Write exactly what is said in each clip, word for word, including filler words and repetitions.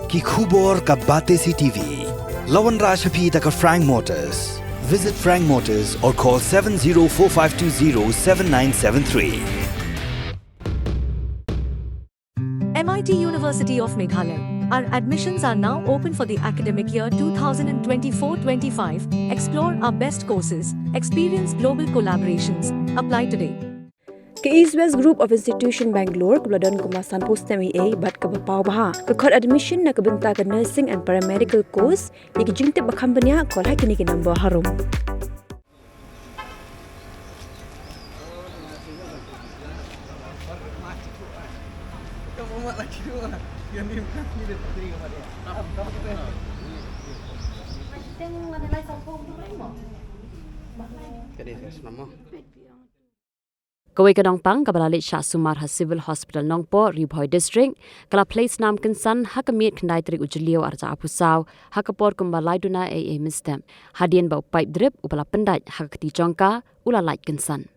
Ki khubor ka Batesi T V. La wanrah sha phi da ka Frank Motors. Visit Frank Motors or call seven zero four five two zero seven nine seven three. M I T University of Meghalaya. Our admissions are now open for the academic year two thousand twenty-four twenty-five. Explore our best courses, experience global collaborations. Apply today. Ka East West Group of Institution Bangalore kaba la don kumba sanphew snem eiei bad kaba paw bha ka khot admission na ka bynta ka nursing and paramedical course. Ïa ki jingtip ba kham bniah, call ha kine ki number harum. Kawei ka nongpang kaba la leit shah sumar ha Civil Hospital Nongpoh, Ri Bhoi District, ka la plie snam kynsan ha ka miet khyndai tarik u Jylliew arhajar arphew saw, ha ka por kumba lai duna eiei mynstep. Hadien ba u pipe drip uba la pyndait ha ka kti jong ka u la lait kynsan.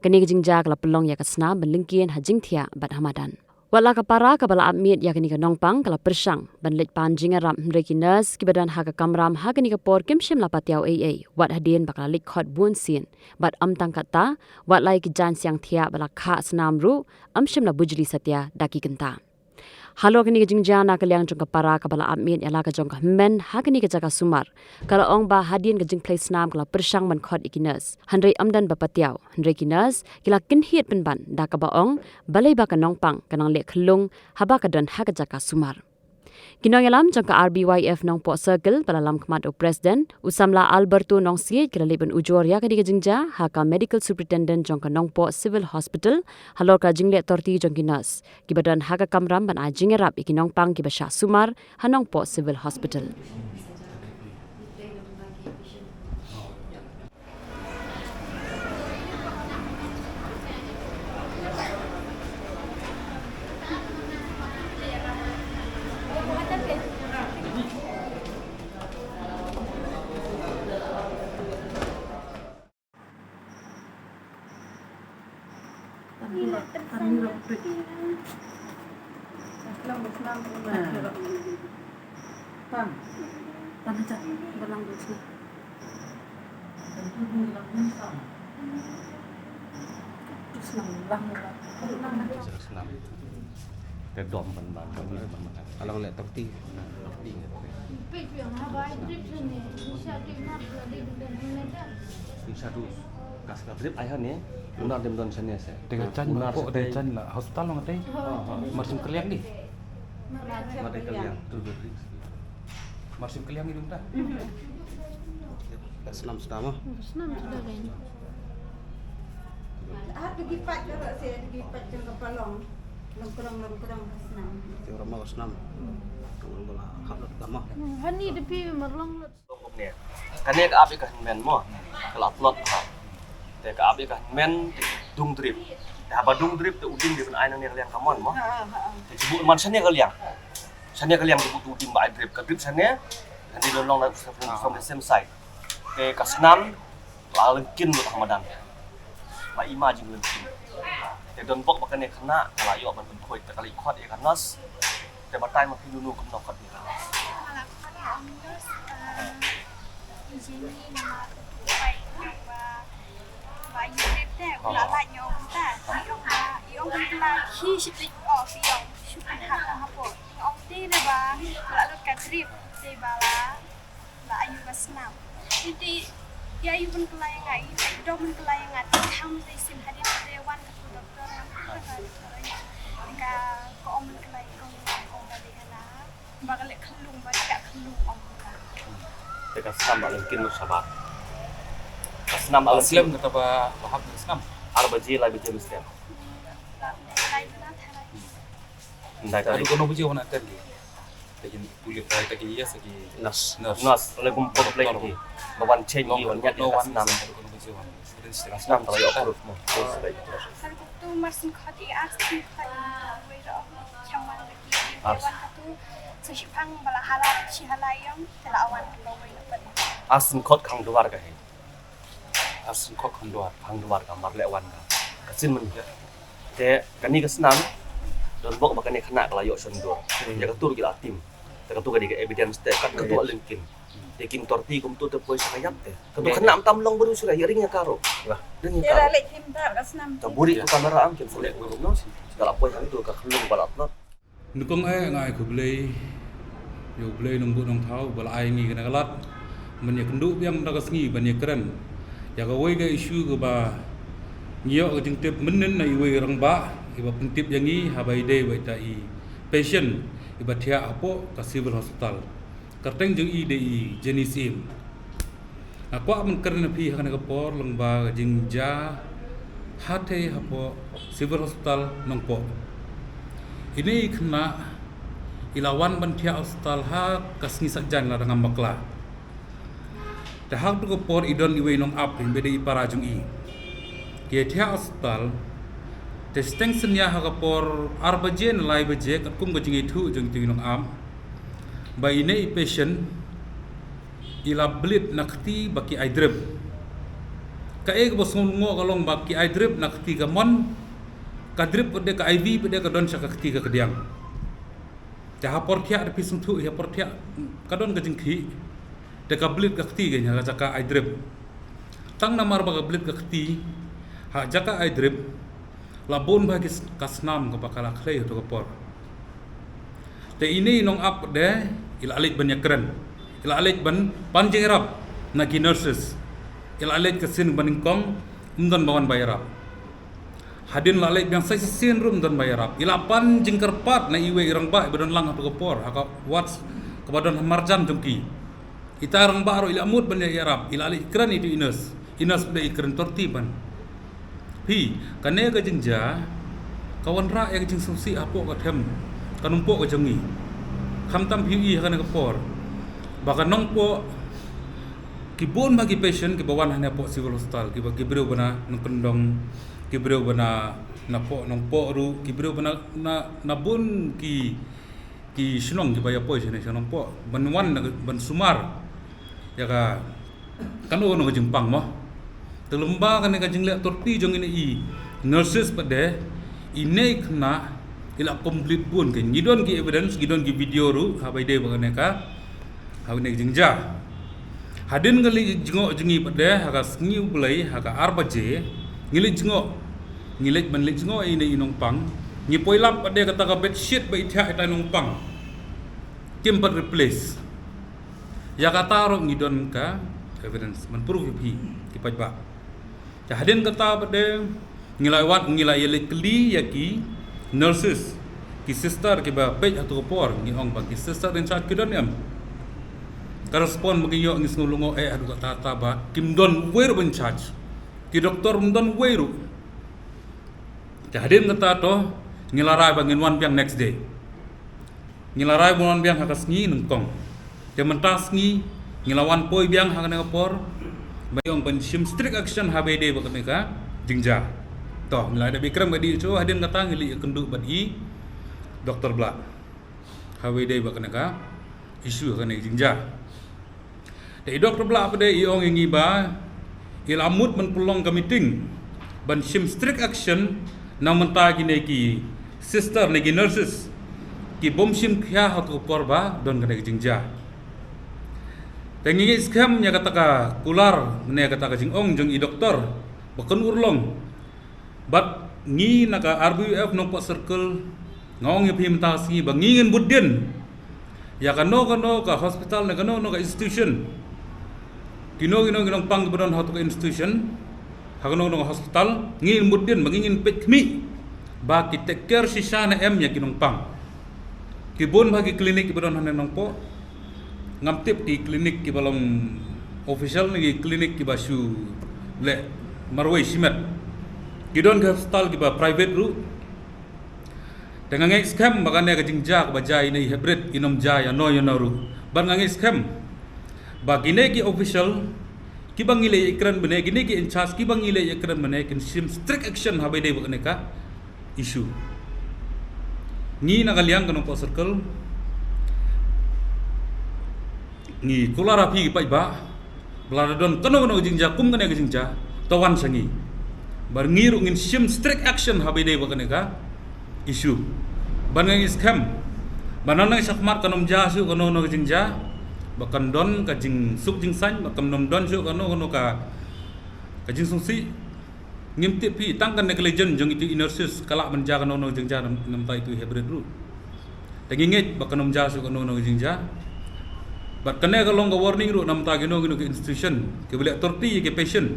Kane ka jingjia ka la pynlong ïa ka snam ban lyngkien ha jingthiah bad ha madan. Wat la ka para kaba la ap miet ïa kane ka nongpang ka la pyrshang ban leit pan jingïarap, hynrei ki nurse kiba don ha ka kamram ha kane ka por kim shym la patiaw eiei, wat hadien ba ka la leit khot bun sien. Bad ym tang katta, wat la ïa ki jaiñ siang thiah ba la khah snam ruh ym shym la bujli satia da ki kynta. Halor kane ka jingjia na ka liang jong ka para kaba la ap miet ïa la ka jong ka hynmen ha kane ka jaka sumar, ka la ong ba hadien ka jingplie snam ka la pyrshang ban khot ïa ki nurse, hynrei ym don ba patiaw, hynrei ki nurse ki la kynhied pynban da kaba ong balei ba ka nongpang ka nang leh khyllung haba ka don ha ka jaka sumar. Ki nongïalam jong ka R B Y F Nongpoh Circle ba la lam khmat u President, u samla Alberto Nongsiej, ki la leit ban ujor ïa kane ka jingjia ha ka Medical Superintendent jong ka Nongpoh Civil Hospital halor ka jingleh torti jong ki nurse kiba don ha ka kamram ban ai jingïarap ïa ki nongpang kiba shah sumar ha Nongpoh Civil Hospital. Snam. Te dom ban ban ban ban ban. Alang leh tang ti. Peit biang haba ai drip shane, sha drip na pla dei dum dan hane ta. Sha tu kas ka drip ai hane, unar dem don shane se. Te ka jan unar ma po se de te jan la hospital long te. Ha, ha. Mar sim kaliang di. Mar de kaliang, tu drip. Mar sim kaliang di dum ta. Ka snam snam ah. Snam suda lain. Ah, tu gi pat ka se, tu gi pat jong ka palong. Long krong, long krong ka snam. Te ram ka snam. Ka long bala khap lat ka ma. Hmm, hani de pi mar long lat. Kane ka ap ïa ka hynmen mo. Ka la tlot ha. Te ka ap ïa ka hynmen te dung drip. Te haba dung drip te u ding dei ban ai nangne ka liang kamon mo. Ha, ha, ha. Te ki buh man shane ka liang. Shane ka liang ki buh te u ding ba ai drip. Ka drip shane. Hynrei long long na from the same side. Te ka snam la lyngkhin lut ha madan. Ba ima jinglyngkhin. Te don bok ba kane khynnah ka la ïoh ban pynkhuid te ka la ïoh khot ïa ka nurse. Te batai ma phi nunu kumno khot ïa ka nurse. Ka la khot ïa ka nurse, eh, ïa jong ngi namar u pai ba, ba ïa u te u la lait, nga ong kumta. Nga ong ba, nga ong kumta, ki shi tik o, ki ong shu pynhap hapoh. Nga ong te ne ba la lut ka drip te ba la la ayu ka snam. Te te ïa ayu ban kylla ïa nga, i dom ban kylla ïa nga, te kham te sien hadien te wan ka tu doktor wan ka ka ka ka ong ban kylla ïa nga, ong ba dei hana. Ba ka leh khyllung, ba ka khyllung ong ka. Te ka snam ba lyngkhin shabar. Ka snam ba lyngkhin. Slem kata ba hap ka snam. Ar baje lai baje mesti. Lai tu na tharai. Ndai tharai. Adu kono baje wan atel. Te kin pule try te ki ïa sa ki nurse. Nurse. Nurse. Ole kum pok play ki. Ba wan change ki wan ïa ka snam. Ka snam ta la ïoh proof mo. Proof ta ïoh. Kan tu mar syn khot i ar syn khot i wei ro. Chang wan ki. Ar. Wan ka tu sa shi phang ba la hala shi hala ïong te la wan ka wei ro. Ar syn khot khang duar ka hi. Ar syn khot khang duar. Khang duar ka mar leh wan ka. Ka syn myn. Te kane ka snam don bok ba kane khynnah ka la ïoh shon dur. Hmm. Ïa ka tur ki la tim. Katu ka dei ka evidence te, kat katu a lynti. Te kin torti kumtu te poi sa ka ïap te. Katu khynnah tam long bru sura, ïa ring ïa ka ruh. Ring ïa ka ruh. Ka buri ka kamera ang kin select bru no. Ka la poi hangtu ka khyllung ba la upload. Nyngkong eh nga ai khublei ïa U Blei Nongbuh Nongthaw ba la ai ngi kane ka lad ban ïakynduh biang mynta ka sngi ban ïakren ïa kawei ka issue kaba ngi ïoh ka jingtip mynnin na iwei i rangbah iba pyntip ïa ngi haba i dei bad ita i patient iba thiah hapoh ka Civil Hospital. Kyrteng jong i dei i Jenny Syiem. Nga kwah ban kren ïa phi ha kane ka por lyngba ka jingjia hathei hapoh Civil Hospital Nongpoh. Ine i khynnah i la wan ban thiah hospital ha ka sngi Saitjaiñ lada ngam bakla. Te ha katu ka por i don iwei i nongap iba dei i para jong i. Ki thiah hospital te shiteng synñia ha ka por ar baje ne lai baje katkum ka jingithuh jong itu i nongap ba ine i patient i la bleed na kti ba ki ai drip. Kaei kaba sngewlyngngoh ka long ba ki ai drip na kti ka mon, ka drip pat de ka I V pat de ka don sha ka kti ka kadiang. Te ha por thiah te phi sngewthuh ha por thiah ka don ka jingkhih. Te ka bleed ka kti ka ïa ka jaka ai drip. Tang namar ba ka bleed ka kti ha jaka ai drip la bun bha ki s-, ka snam kaba ka la khlei ha katu ka por. Te ine i nongap de i la leit ban ïakren, i la leit ban pan jingïarap na ki nurses, i la leit ka sien ba nyngkong, ym don ba wan ba ïarap. Hadien la leit biang sa shisien ruh ym don ba ïarap. I la pan jingkyrpad na iwei i rangbah iba don lang ha katu ka por ha ka ward kaba don ha marjan jong ki. Ita i rangbah ruh i la mut ban ïarap, i la leit kren ïa itu i nurse. I nurse pat de i kren torti ban. Phi, kane ka jingjia ka wanrah ïa ka jingsngewsih hapoh ka them ka Nongpoh ka jong ngi. Khamtam phi i ha kane ka por ba ka Nongpoh ki bun bha ki patient kiba wan hangne hapoh Civil Hospital, kiba ki briew ba na Nongkyndong, ki briew ba na, na poh Nongpoh ruh, ki briew ba na, na, na bun ki, ki shnong kiba ïa poi shane sha Nongpoh ban wan na, ban sumar ïa ka, kano kano ka jingpang mo. Te lyngba kane ka jingleh torti jong ine i nurses pat de, ine i khynnah i la complete bun. Ngi don ki evidence, ngi don ki video ruh haba i dei bad kane ka, ha kane ka jingjia. Hadien ka leit jngoh jong ngi pat de ha ka sngi U Blei ha ka ar baje, ngi leit jngoh, ngi leit ban leit jngoh ïa ine i nongpang. Ngi poi lap pat de kata ka bedsheet ba i thiah ita i nongpang kim pat replace. Ïa kata ruh ngi don ka evidence ban proof ïa phi ki paidbah. Te hadien kata pat de ngi la wan, ngi la ïa leit kylli ïa ki nurses, ki sister kiba peit ha katu ka por, ngi ong ba ki sister in charge ki don em. Ka respond ba ngi ïoh ngi sngewlyngngoh eh haduh katta katta ba kim don uwei ruh ban charge. Ki doktor ym don uwei ruh. Te hadien kata to ngi la rai ba ngin wan biang next day. Ngi la rai ban wan biang ha ka sngi nyngkong. Te mynta sngi ngi la wan poi biang ha kane ka por ba ïong ban shim strict action haba i dei bad kane ka jingjia. To ngi la dep ïakren bad i, to hadien kata ngi la ïakynduh bad i Doktor Blah haba i dei bad kane ka issue ha kane ka jingjia. Te i Doktor Blah pat de i ong ïa ngi ba i la mut ban pynlong ka meeting ban shim strict action na bynta kine ki sister ne ki nurses ki bym shim khia ha katu ka por ba don kane ka jingjia. Te ngi ngeit skhem ïa kata ka kular ne kata ka jingong jong i doktor ba kan urlong. Bad ngi na ka R B U F Nongpoh Circle nga ong ïa phi mynta ka sngi ba ngi ngin bud dien ïa kano kano ka hospital ne kano kano ka institution, kino kino ki nongpang kiba don ha katu ka institution, ha kano kano ka hospital, ngi ngin bud dien ba ngi ngin peit khmih ba ki take care shisha ne em ïa ki nongpang. Ki bun bha ki klinik kiba don hangne Nongpoh. Ngam tip ki klinik kiba long official ne ki klinik kiba shu leh marwei shimet. Ki don ki hospital kiba private ruh. Te nga ngeit skhem ba kane ka jingjia kaba jia ine i hybrid in ym jia ïano ïano ruh. Bad nga ngeit skhem ba kine ki official kiba ngi la ïakren mynne, kine ki in charge kiba ngi la ïakren mynne kin shim strict action haba i dei bad kane ka issue. Ngi na ka liang ka Nongpoh Circle ngi kular ïa phi ki paidbah ba lada don kano kano ka jingjia kum kane ka jingjia to wan sha ngi. Bad ngi ruh ngin shim strict action haba i dei bad kane ka issue. Bad nga ngeit skhem Ba nangne shakhmat kan ym jia shuh kano kano ka jingjia, ba kan don ka jingsuk jingsaiñ, ba kan ym don shuh kano kano ka, ka jingsngewsih. Ngim tip phi, tang ka negligence jong itu i nurses ka lah ban jia kano kano ka jingjia na bynta itu i hybrid ruh. Te ngi ngeit ba kan ym jia shuh kano kano ka jingjia. Bad kane ka long ka warning ruh na bynta kino kino ki institution kiba leh torti ïa ki patient.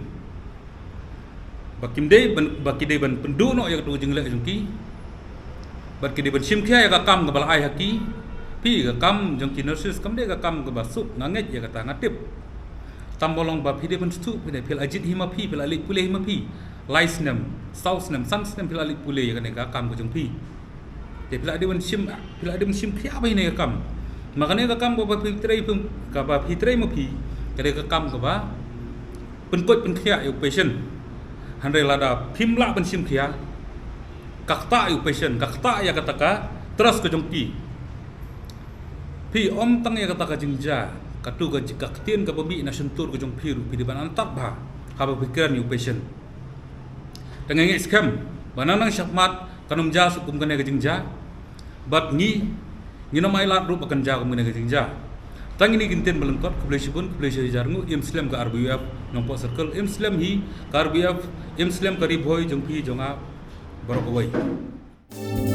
Ba kim dei ban, ba ki dei ban pynduh noh ïa katu ka jingleh jong ki. Bad ki dei ban shim khia ïa ka kam kaba la ai ha ki. Phi, ka kam jong ki nurses kam dei ka kam kaba suk, nga ngeit ïa kata, nga tip. Tang ba long ba phi dei ban suk, phi dei, phi la jied hi ma phi, phi la leit pule hi ma phi. Lai snem, saw snem, san snem phi la leit pule ïa kane ka kam ka jong phi. Te phi la dei ban shim, phi la dei ban shim khia bha ïa kane ka kam. Ma kane ka kam kaba phi trei, phi, kaba phi trei ma phi, ka dei ka kam kaba pynkoit pynkhiah ïa u patient. Hynrei lada phim lah ban shim khia, ka ktah ïa u patient, ka ktah ïa kata ka trust ka jong phi. Phi, ym tang ïa kata ka jingjia, katu ka ji-, ka ktien kaba mih na shyntur ka jong phi ruh phi dei ban antad bha haba phi kren ïa u patient. Te nga ngeit skhem ba nangne shakhmat kan ym jia shuh kum kane ka jingjia. Bad ngi, ngin ym ailad ruh ba kan jia kum kane ka jingjia. Tang kine ki ktien ba lyngkot, khublei shibun, khublei shihajar nguh, im slem ka R B U F Nongpoh Circle, im slem hi ka R B U F, im slem ka Ri Bhoi jong phi jong nga baroh kawei.